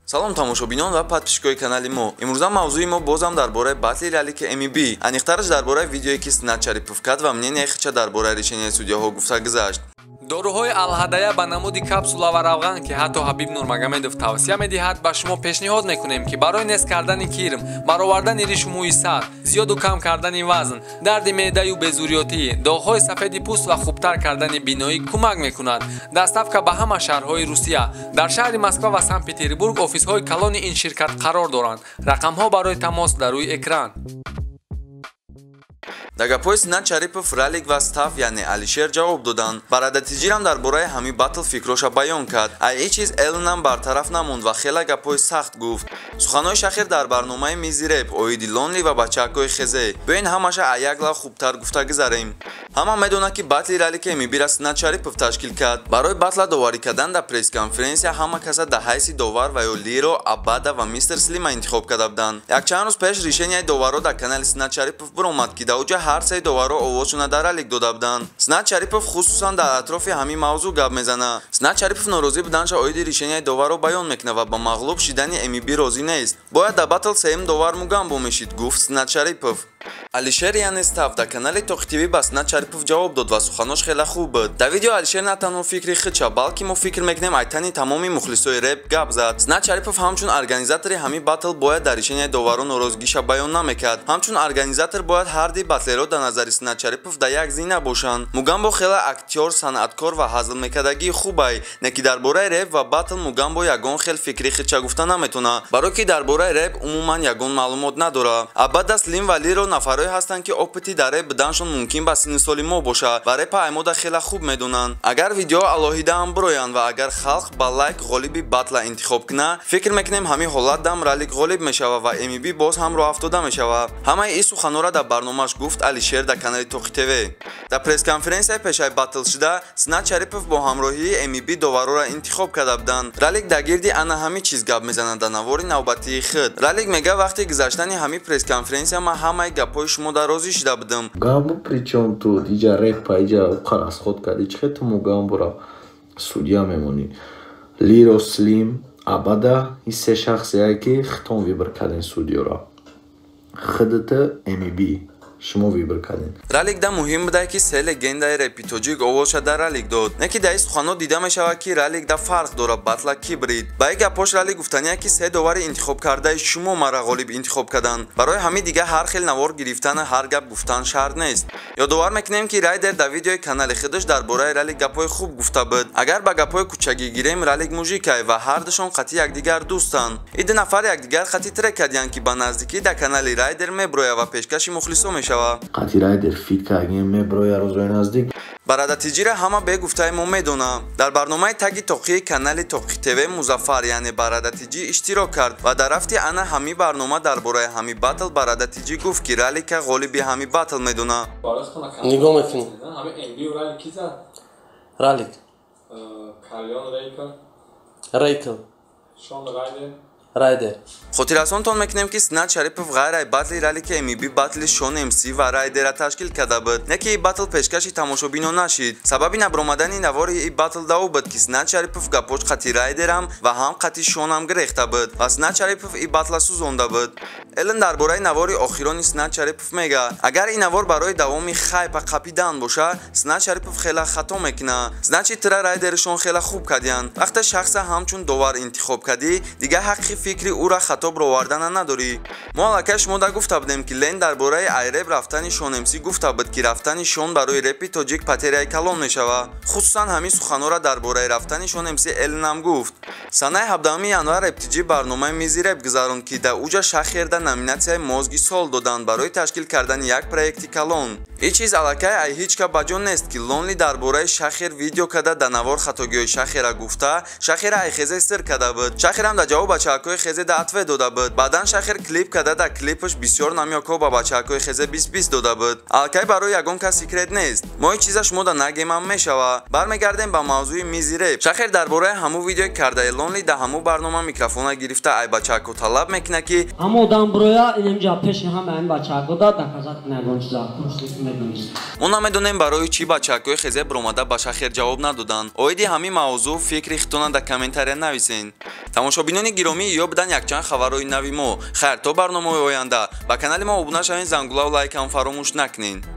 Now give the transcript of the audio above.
Салом, тамошобинон ва подписчикои канали мо. Имрӯза мавзӯи мо бозам дар бораи батли Ралики МБ, аниқтараш дар бораи видеое, ки Синат Шарипов кард ва мнение хича дар бораи решенияи судьяҳо гуфта гузашт. Доруҳои Алҳадая ба намуди капсула ва равған, ки ҳатто Ҳабиб Нурмагомедов тавсия медиҳад, ба шумо пешниҳод мекунем, ки барои нест кардани кирм, баровардани ришу мӯи сар, зиёду кам кардани вазн, дарди меъдаю безурётӣ, доғҳои сафеди пӯст ва хубтар кардани биноӣ кӯмак мекунад. Доставка ба ҳама шаҳрҳои Русия. Дар шаҳри Москва ва Санкт Петербург офисҳои калони ин ширкат қарор доранд. Рақамҳо барои тамос дар рӯи экран. Дар гапҳои Синат Шарипов Ралик ва Стаф, яъне Алишер, ҷавоб доданд. Барадатиҷирам дар бораи ҳамин батл фикроша баён кард. Ай ин чиз Элнам бартараф намонд ва хела гапҳои сахт гуфт. Суханҳои Шахир дар барномаи Мизи Реп оиди Лонли ва бачаакҳои Хезе. Биёин, ҳамаша аяк лав хубтар гуфта гузарем. Ҳама медонад, ки батли Ралики МБ-ра Синат Шарипов ташкил кард. Барои батла доварӣ кардан дар пресс-конференсия ҳама каса дар ҳайси довар ва ё Лиро, Абада ва Мистер Слима интихоб карда буданд. Якчанд рӯз пеш решенияи доварро дар канали Синат Шарипов биромад, ки дар оҷа ҳар сеи доварро овозшона дар Ралик дода буданд. Синат Шарипов хусусан дар атрофи ҳамин мавзӯъ гап мезанад. Синат Шарипов норозӣ буданша оиди решенияи доварро баён мекунад ва ба мағлуб шидани МБ розӣ нест. Бояд дар батл сеюм довар Мугамбо мешид, гуфт Синат Шарипов. Алишер, яъне Стаф, дар канали Тоқи ТВ ба Синат Шарипов ҷавоб дод ва суханош хеле хуб буд. Дар видео Алишер на танҳо фикри худша, балки мо фикр мекунем, айтани тамоми мухлисои реп гап зад. Синат Шарипов ҳамчун организатори ҳамин батл бояд дар решенияи доварро норозигиша баён намекард. Ҳамчун организатор бояд ҳарди батлеро дар назари Синат Шарипов дар як зина бошанд. Мугамбо хеле актёр, санъаткор ва ҳазлмекардагии хубай, не ки дар бораи реп ва батл Мугамбо ягон хел фикри худша гуфта наметавонад, барое ки дар бораи реп умуман ягон маълумот надорад. Абада, Слим ва Лиро нафарое ҳастанд, ки опыти дар реп буданшон мумкин ба синни соли мо бошад ва репа аймода хеле хуб медонанд. Агар видео алоҳидаам бироянд ва агар халқ ба лайк ғолиби батла интихоб кунад, фикр мекунем, ҳамин ҳолат дам Ралик ғолиб мешавад ва МБ боз ҳам роҳафтода мешавад. Ҳамаи ин суханҳоро дар барномааш гуфт Алишер дар канали Тоқи ТВ. Дар пресс-конференсияи пешаи батл шуда Синат Шарипов бо ҳамроҳии МБ доварҳоро интихоб карда буданд. Ралик дар гирди ана ҳамин чиз гап мезанад дар навори навбатии худ. Ралик мегӯяд: вақти гузаштани ҳамин пресс-конференсия ман ҳамаи гапҳои шумо дар розӣ шуда будам. Мугамбо причём тут? Иҷа репа, иҷа уқа расход кардӣ, чӣ хел ту Мугамборо судья мемонӣ? Лиро, Слим, Абада — ин се шахсие, ки хитон выбор кардем судьяро. Худата, МБ, шумо выбор кардем. Ралик да муҳим буда, ки се легендаи репи тоҷик овозша дар Ралик дод, не ки дар ин суханҳо дида мешавад, ки Ралик да фарқ дорад батла ки брид. Ба ин гапҳош Ралик гуфтания, ки се довари интихобкардаи шумо мара ғолиб интихоб карданд. Барои ҳамин дига ҳар хел навор гирифтану ҳар гап гуфтан шарт нест. Ёдовар мекунем, ки Райдер дар видеои канали худаш дар бораи Ралик гапҳои хуб гуфта буд. Агар ба гапҳои кӯчагӣ гирем, Ралик мужикай ва ҳардушон қатъи якдигар дӯстанд. Ин ду нафар якдигар қатъи трек кардиянд, ки ба наздикӣ дар канали Райдер меброяд ва пешкаши мухлисо мешавад. Қати Райдер фит кардем, меброя рӯзои наздик. Барадатиҷира ҳама бегуфтаи мо медонам. Дар барномаи Таги Тоқии канали Тоқи ТВ Музаффар, яъне Барадатиҷӣ, иштирок кард ва дар рафти ана ҳамин барнома дар бораи ҳамин батл Барадатиҷӣ гуфт, ки Ралика ғолиби ҳамин батл медонад. Нигоҳ мекунӣ. Ралик. Рейкл. Райдер. Хотиррасонтон мекунем, ки Синат Шарипов ғайр ай батли Ралики МБ батли Шон МС ва Райдера ташкил карда буд, не ки ин батл пешкаши тамошобинон нашид. Сабаби набаромадани навори ин батл да ӯ буд, ки Синат Шарипов гапош қати Райдерам ва ҳам қати Шонам гирехта буд ва Синат Шарипов ин батла сӯзонда буд. Элн дар бораи навори охирони Синат Шарипов мега: агар ин навор барои давоми хайпа қапидан боша, Синат Шарипов хеле хато мекунад. Значит, тира Райдершон хеле хуб кардиянд. Вақте шахса ҳамчун довар интихоб кардӣ, дигар ҳаққи фикри ӯра хато бировардана надорӣ. Мо аллакай шумо да гуфта будем, ки Лен дар бораи айреп рафтани Шон МС гуфта буд, ки рафтани Шон барои репи тоҷик потеряи калон мешавад. Хусусан ҳамин суханҳоро дар бораи рафтани Шон МС Элнам гуфт. Санаи 17 январ РепТҷи барномаи Мизи Реп гузаронд, ки дар уҷа Шахерда номинатсияи мозги сол доданд барои ташкил кардани як проекти калон. Ин чиз аллакай ай ҳеҷ ка ба ҷо нест, ки Лонли дар бораи Шахер видео карда, дар навор хатогиҳои Шахера гуфта, Шахера ай Хезе сир карда буд. Шахерам дар ҷавоб бачаакҳои Хезе да ответ дода буд. Баъдан Шахер клип карда, дар клипаш бисёр намёкҳо ба бачаакҳои Хезе бист бист дода буд. Аллакай барои ягон кас секрет нест. Мо ин чиза шумо да нагемам мешава. Бармегардем ба мавзӯи Мизи Реп. Шахер дар бораи ҳамун видеои кардаи Лонли дар ҳамун барнома микрофона гирифта, ай бачаҳако талаб мекунад, ки ҳама одам буроя, инҷа пеши ҳама ин бачаҳако да доказать кунад ягон чиза. Мо намедонем, барои чӣ бачаҳакои хезе биромада ба Шахер ҷавоб надоданд. Оиди ҳамин мавзӯъ фикри худтона дар комментария нависен. Тамошобинони гиромӣ, ё будан якчанд хабарҳои нави мо. Хайр, то барномаҳои оянда ба канали мо обуна шавед, зангулаву лайкам фаромӯш накунед.